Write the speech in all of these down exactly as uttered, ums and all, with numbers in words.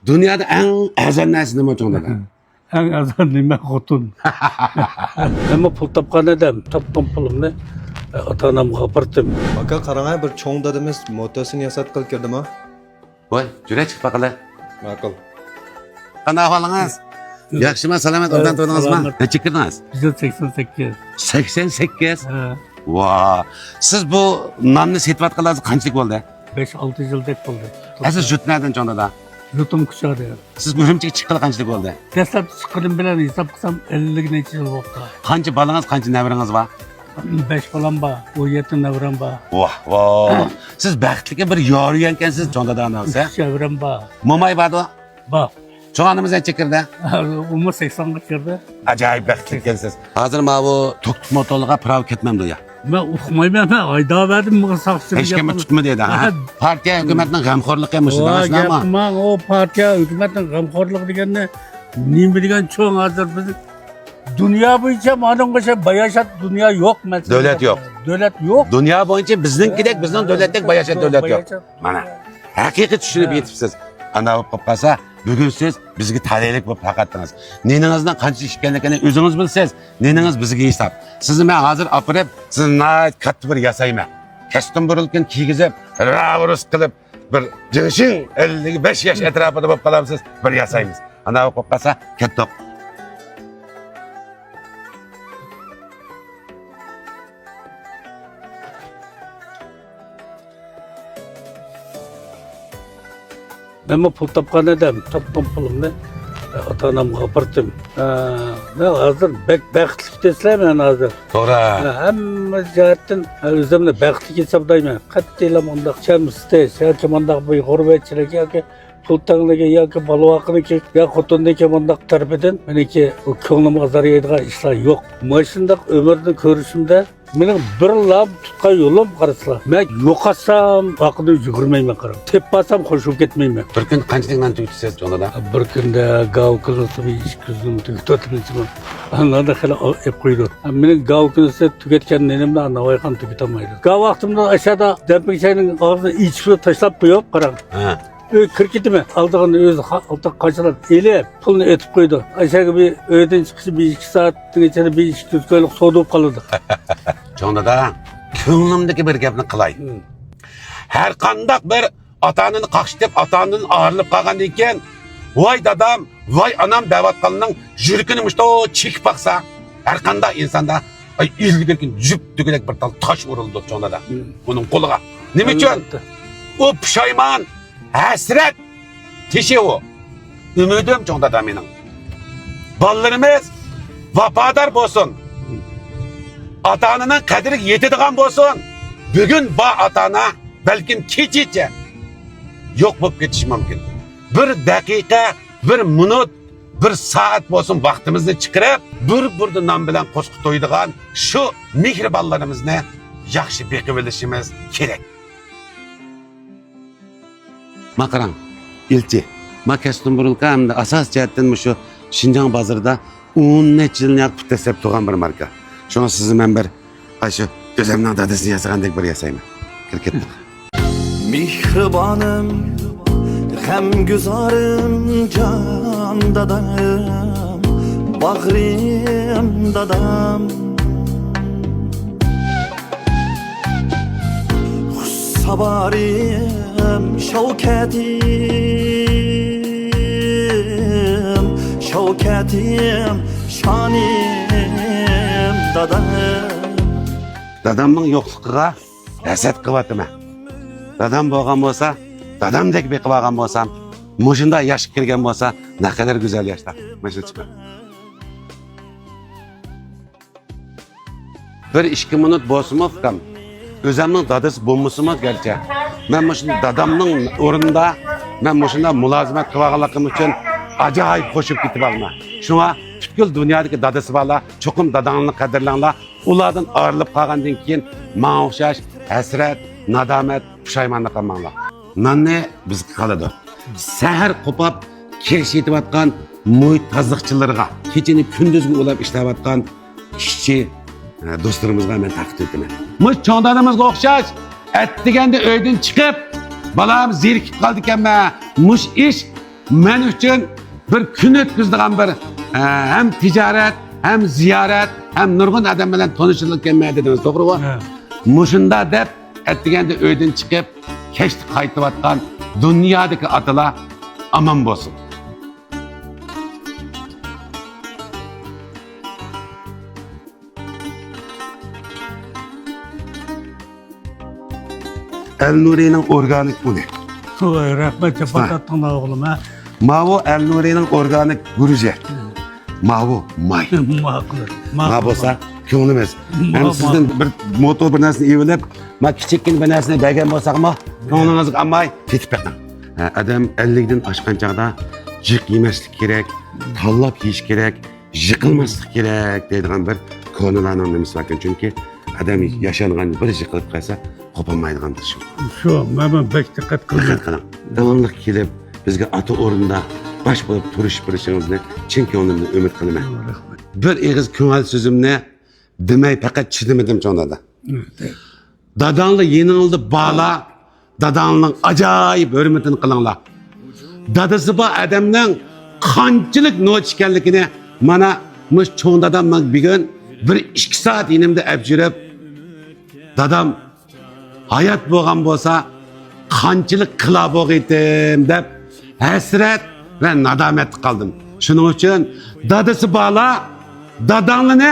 دۇنيادا ئەڭ ئەرزان نەرسە نېمە چوڭ دادا؟ ئەڭ ئەرزان نېمە؟ خوتۇن. مەنمۇ پۇل تاپقان ئادەم، تاپقان پۇلۇمنى ئاتا-ئانامغا ئاپىرىتتىم. ئاكا، قاراڭە، بىر چوڭ دادىمىز موتوسىنى ياساتقىلى كىردىمۇ؟ ۋاي، جۈرە چىقىپ باقىلى. ماقۇل. قانداق ئەھۋالىڭىز؟ ياخشىما، سالامەت، ئوبدان تۇردىڭىزمۇ؟ سالامەت. نەچچە كىردىڭىز؟ بىز سەكسەن سەككىز. سەكسەن سەككىز؟ ھە. ۋا، سىز بۇ ناننى سېتىۋاتقىلى ھازىر قانچىلىك بولدى؟ بەش-ئالتە يىلدەك بولدى. ئەسلى يۇرت نەدىن چوڭ دادا؟ يۇرتۇم كۇچادا. سىز ئۈرۈمچىگە چىققىلى قانچىلىك بولدى؟ دەسلەپتە چىققىنىم بىلەن ھېساب قىلسام، ئەللىك نەچچە يىل بوپتۇ. قانچە بالىڭىز، قانچە نەۋرىڭىز بار؟ بەش بالام بار، ئون يەتتە نەۋرەم بار. ۋاھ، ۋاھ. سىز بەختلىك بىر يار ئۆيەنكەنسىز، چوڭ دادا ئانىڭىز، ھە؟ ئۈچ نەۋرەم بار. موماي باردۇ؟ بار. چوڭ ئانىمىز نەچچە كىردى؟ ئۇمۇ سەكسەنگە كىردى. ئاجايىپ بەختلىككەنسىز. ھازىر ماۋۇ توك-توك موتورلارغا پىراۋ كەتمەمدۇ يا؟ مەن ئۇقمايمەن، مەن ھەيدەۋەردىم، ماڭا ساقچى. ھېچكىممۇ تۇتمىدى ھە؟ ھە. پارتىيە، ھۆكۈمەتنىڭ غەمخورلۇقى مۇشۇ، ۋاي، دەڭە شۇنداقمۇ؟ گەپ قىلماڭ، ئۇ پارتىيە، ھۆكۈمەتنىڭ غەمخورلۇقى دېگەننى نېمە دېگەن چوڭ ھازىر بىز دۇنيا بويىچە مانىڭغا ئوخشاش باياشات دۇنيا يوق، مەن دۆلەت يوق. دۆلەت يوق. دۇنيا بويىچە بىزنىڭكىدەك، بىزنىڭ دۆلەتتەك باياشات دۆلەت يوق. باياشات. مانا، ھەقىقىي چۈشىنىپ يېتىپسىز. ئانا بولۇپ قالسا، بۈگۈن سىز بىزگە تەلەيلىك بولۇپ تارقاتتىڭىز. نېنىڭىزنىڭ قانچە ئىكەنلىكىنى ئۆزىڭىز بىلىسىز. نېنىڭىز بىزگە ھېساب. سىزنى مەن ھازىر ئاپىرىپ، سىزنى ناھايىتى كاتتا بىر ياسايمەن. كەستۇم بۇرۇلكىن كىيگۈزۈپ، راۋرۇس قىلىپ، بىر جىڭشىڭ ئەللىك بەش ياش ئەتراپىدا بولۇپ قالامسىز، بىر ياسايمىز. ئانا بولۇپ قالسا، كەتتۇق. مەنمۇ پۇل تاپقان ئادەم، تاپقان پۇلۇمنى ئاتا-ئانامغا ئاپىرىتتىم. ھە، مەن ھازىر بەك بەختلىك دېسىلە مەن ھازىر. توغرا. ھە، ھەممە جەھەتتىن، ھە، ئۆزۈمنى بەختلىك ھېسابلايمەن. قەتئىيلا مۇنداق كەمسىتىش ياكى مۇنداق بىر غۇربەتچىلىك ياكى پۇل تەڭلىكى ياكى بالىۋاقنىڭكى يا خوتۇننىڭكى مۇنداق تەرىپىدىن مېنىڭكى كۆڭلۈمگە ئازار يەيدىغان ئىشلار يوق. مۇشۇنداق ئۆمۈرنى كۆرۈشۈمدە مېنىڭ بىرلا تۇتقان يولۇم قارىسىلا، مەن يوقاتسام ھەققىنى يۈگۈرمەيمەن قاراڭ. تېپىپ ئالسام خوش بولۇپ كەتمەيمەن. بىر كۈندە قانچىلىك نان تۈگىتىسىز چوڭ دادا؟ بىر كۈندە گاۋا كىلوسى بىر ئىككى يۈز نېمە تۈگىتىۋاتىمەن. ئاندا خېلى ئېلىپ قويىدۇ. مېنىڭ گاۋا كىلوسى تۈگەتكەن نېنىمنى ناۋايخان تۈگىتەلمەيدۇ. گاۋا ۋاقتىمدا ئاشادا دەمپىڭ چاينىڭ ئاغزىنى ئېچىپ تاشلاپ قويۇپ قاراڭ. ھە. ئۆيگە كىرىپ كېتىمەن. ئالدىغىنى ئۆزى قا-، ئالدىغا قاچىلاپ ئېلىپ، پۇلنى ئېتىپ قويىدۇ. ئاشەگە بىر ئۆيدىن چىقىشى بىر ئىككى سائەتنىڭ ئىچىدە بىر ئىككى يۈز كويلۇق سودا بولۇپ قالىدۇ. چوڭ دادا، كۆڭلۈمدىكى بىر گەپنى قىلاي. ھىم. ھەر قانداق بىر ئاتا-ئانىنى قاقشىتىپ، ئاتا-ئانىدىن ئايرىلىپ قالغاندىن كېيىن، ۋاي دادام، ۋاي ئانام دەۋاتقاننىڭ يۈرىكىنى مۇشۇنداق چېكىپ باقسا، ھەر قانداق ئىنساندا، ئاي، ئۆلگەن كۈن جۈپ دېگۈدەك بىر تال تاش ئۇرۇلىدۇ، چوڭ دادا. مم. ئۇنىڭ قولىغا. نېمە ئۈچۈن؟ ئەلۋەتتە. ئۇ پۇشايمان، ھەسرەت تېشى ئۇ. ئۈمىدىم، چوڭ دادا مېنىڭ. بالىلىرىمىز ۋاپادار بولسۇن. ئاتا-ئانىنىڭ قەدرىگە يېتىدىغان بولسۇن. بۈگۈن بار ئاتا-ئانا بەلكىم كېچىچە يوق بولۇپ كېتىشى مۇمكىن. بىر دەقىقە، بىر مىنۇت، بىر سائەت بولسۇن ۋاقتىمىزنى چىقىرىپ، بىر بۇردا نان بىلەن قورسىقى تويىدىغان شۇ مېھرىبانلىرىمىزنى ياخشى بېقىۋېلىشىمىز كېرەك. ما قاراڭ، ئىلچى، ما كەستۇم بۇرۇلكا ھەمدە ئاساسىي جەھەتتىن مۇشۇ شىنجاڭ بازىرىدا ئون نەچچە يىلنى ياق پۇت دەسسەپ تۇرغان بىر ماركا. شۇڭا سىزنى مەن بىر، ئاشۇ ئۆزۈمنىڭ دادىسىنى ياسىغاندەك بىر ياسايمەن. كىرىپ كەتتۇق. مېھرىبانىم، غەمگۈزارىم، جان دادام، باغرىم دادام. خۇشساۋارىم، شەۋكەتىم، شەۋكەتىم، شانىم دادام. دادامنىڭ يوقلۇقىغا ھەسەت قىلىۋاتىمەن. دادام بولغان بولسا، دادامدەك بېقىۋالغان بولسام، مۇشۇنداق ياشقا كىرگەن بولسا، نەقەدەر گۈزەل ياشلار. مانا شۇ چىقار. بىر ئىككى مىنۇت بولسىمۇ، ئۇكام، ئۆزۈمنىڭ دادىسى بولمىسىمۇ گەرچە، مەن مۇشۇ دادامنىڭ ئورنىدا مەن مۇشۇنداق مۇلازىمەت قىلىۋالغانلىقىم ئۈچۈن ئاجايىپ خوش بولۇپ كېتىۋالىمەن. شۇڭا پۈتكۈل دۇنيادىكى دادىسى بارلار، چوقۇم داداڭلارنى قەدىرلەڭلار. ئۇلاردىن ئايرىلىپ قالغاندىن كېيىن ماڭا ئوخشاش ھەسرەت، نادامەت، پۇشايماندا قالماڭلار. ناننى بىزگە قالىدۇ. سەھەر قوپاپ كىرىش يېتىۋاتقان مۇھىت تازىلىقچىلىرىغا، كېچىنى كۈندۈزگە ئۇلاپ ئىشلەۋاتقان ئىشچى، ئە، دوستلىرىمىزغا مەن تارقىتىۋېتىمەن. مۇشۇ چوڭ دادىمىزغا ئوخشاش ئەتىگەندە ئۆيدىن چىقىپ، بالام زېرىكىپ قالدىكەنمەن، مۇشۇ ئىش مەن ئۈچۈن بىر كۈن ئۆتكۈزىدىغان بىر، ئە، ھەم تىجارەت، ھەم زىيارەت، ھەم نۇرغۇن ئادەم بىلەن تونۇشىدىغان كەلمە دېدىڭىز، توغرىغۇ؟ ھە. مۇشۇنداق دەپ ئەتىگەندە ئۆيدىن چىقىپ، كەچتە قايتىۋاتقان دۇنيادىكى ئاتىلار ئامان بولسۇن. ئەلنۇرىنىڭ ئورگانىك ئۇنى. ۋاي، رەھمەت، جاپا ھە. تارتتىڭلار ئوغلۇم، ھە؟ ماۋۇ ئەلنۇرىنىڭ ئورگانىك گۈرۈچى. ماۋۇ ماي. ماقۇل. ما ماقۇل. بولسا كۆڭلىمىز. ما ھەم سىزدىن ماقۇل. بىر موتور بىر نەرسىنى ئېلىپ، ما كىچىككىنە بىر نەرسىنى بەرگەن بولساقمۇ، كۆڭلىڭىزگە ئالماي كېتىپ بېقىڭ. ھە، ئادەم ئەللىكتىن ئاشقان چاغدا جىق يېمەسلىك كېرەك، تاللاپ يېيىش كېرەك، يىقىلماسلىق كېرەك دەيدىغان بىر كونىلارنىڭ نېمىسى باركەن. چۈنكى ئادەم ياشانغان بىر يىقىلىپ قالسا، قوپالمايدىغاندۇر شۇ. شۇ، مەن، مەن بەك دىققەت قىلىمەن. دىققەت قىلىڭ. داۋاملىق كېلىپ، بىزگە ئاتا ئورنىدا باش بولۇپ تۇرۇشۇپ بېرىشىڭىزنى چىن كۆڭلۈمدىن ئۈمىد قىلىمەن. رەھمەت. بىر ئېغىز كۆڭۈل سۆزۈمنى دېمەي پەقەت چىدىمىدىم چوڭ دادا. ھە. داداڭلار يېنىڭلاردا بارلار، داداڭلارنىڭ ئاجايىپ ھۆرمىتىنى قىلىڭلار. دادىسى بار ئادەمنىڭ قانچىلىك نوچى ئىكەنلىكىنى مانا مۇشۇ چوڭ دادام ماڭا بۈگۈن بىر ئىككى سائەت يېنىمدا ئەپ يۈرۈپ، دادام ھايات بولغان بولسا قانچىلىك قىلا بولغىيتىم دەپ ھەسرەت ۋە نادامەتتە قالدىم. شۇنىڭ ئۈچۈن دادىسى بارلار داداڭلارنى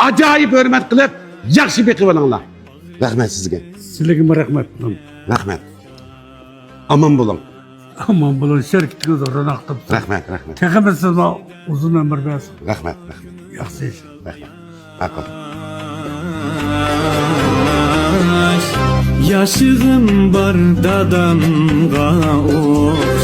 ئاجايىپ ھۆرمەت قىلىپ ياخشى بېقىۋېلىڭلار. رەھمەت سىزگە. سىلىگىمۇ رەھمەت قىلدىم. رەھمەت. ئامان بولۇڭ. ئامان بولۇڭ، شىركىتىڭىز روناق تاپسۇن. رەھمەت، رەھمەت. تېخىمۇ سىزگە ئۇزۇن ئۆمۈر بەرسۇن. رەھمەت، رەھمەت. ياخشى ياشاڭ. رەھمەت. ماقۇل. ياشىغىم بار دادامغا ئوخشاش.